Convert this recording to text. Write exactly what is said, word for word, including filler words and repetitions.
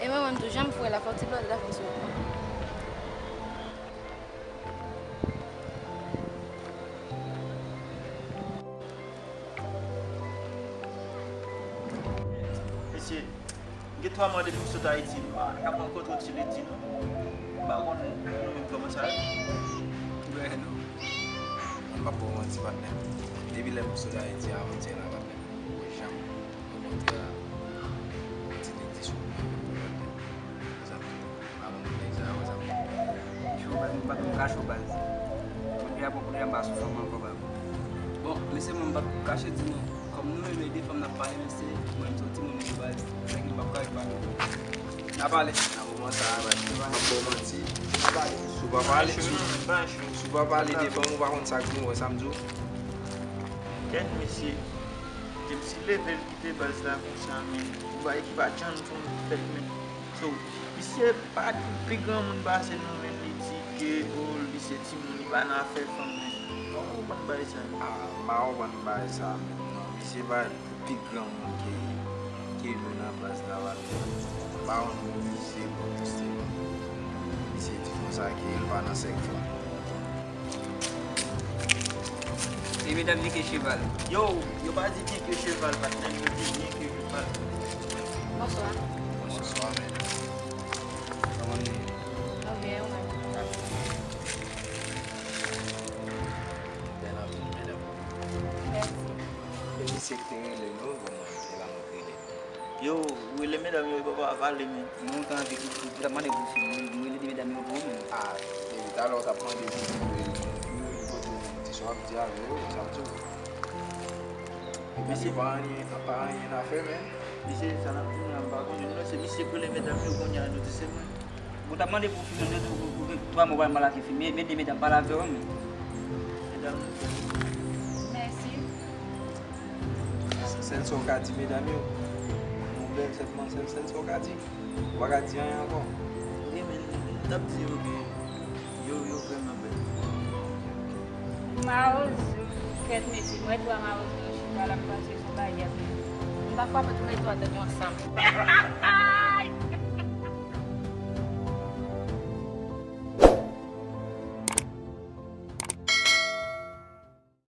E mwen menm tou, jan m fou la, fò ti blòdè ta fè sou mwen. Mesye, m gen twa mwa depi m sot Ayiti, m pa ka pran kontwòl ti ledi non. M pa konn nou menm kòman sa ye. Byen non. Mwen p ap ba w manti, patnè. Depi lè m sot Ayiti avantyè la, patnè, m pa janm rankontre a ti ledi sou mwen menm, patnè. Sa m di w, m pa konn nèg sa yo, sa m di w. Cho baz, m pa t ka cho baz. Kounye a, bon, kounye a, m pa sou fanm ankò, baz. Bon, mesye, mwen, m p ap kache di nou, kòm nou menm e de fanm n ap pale, mesye, mwen, m se yon timoun tou, baz. Nèg, m p ap ka epanye w. N a pale. Nan moman sa a, baz, m p ap ba w manti. N a pale. Si w pa pale, si w, si w pa pale devan m, ou pa konn sa k vin, ou wè sa m di w. Kèt, mesye. Depi si leve l kite baz la konsa, men, yon bagay ki pa janm konn fèt, men. So, misye pa pi granmoun pase nou, men li di ke, o, li se timoun, li pa nan afè fanm, men. Ou konprann bagay sa, men? Ah, m pa konprann bagay sa, men. Non, misye pa pi granmoun ke, ke nou nan baz la, pa. M pa konn misye, bon, misye, misye di konsa ke l pa nan sèk fanm. E medam, vin ke cheval. Yo, yo pa di vin ke cheval, patnè, yo di vin ke cheval. Bonswa. Bonswa, medam. Kòman nou ye? Nou byen, ou menm? Bèl anpil, medam. Mèsi. E misye ki te rele nou, bon, mwen, se la mwen te rele. Yo, ou rele medam yo, yo pa pale, men. Mwen, ou t anvi, ou t ap mande pou fi, mwen, mwen rele de medam yo pou ou, men. Ah, depi talè ou t ap mande pou fi, mwen rele, mwen rele kote ou, men. Ti sa w ap di avè yo, sa m di w. Mesye pa anyen, pa anyen afè, men. Mesye, sa n ap di nou la, m pa konnen, non, se misye ki rele medam yo kounye a, nou di se mwen. Ou t ap mande pou fi, men, ou, ou, ou gen twa mwa w pral mal ak fi, men, men de medam pale avè yo, men. Medam, nou bèl. Mèsi. Sèl sa w ka di medam yo. Nou bèl sèlman, sèl, sèl sa w ka di. Ou pa ka di anyen ankò. Wi, men, m t ap di yo ke yo, yo vrèman bèl. Mawozo, kèt mesye, m wè twa mawozo yo chita la, m panse se yon bagay ki ap rive. M ta frape tou lè twa tèt yo ansanm.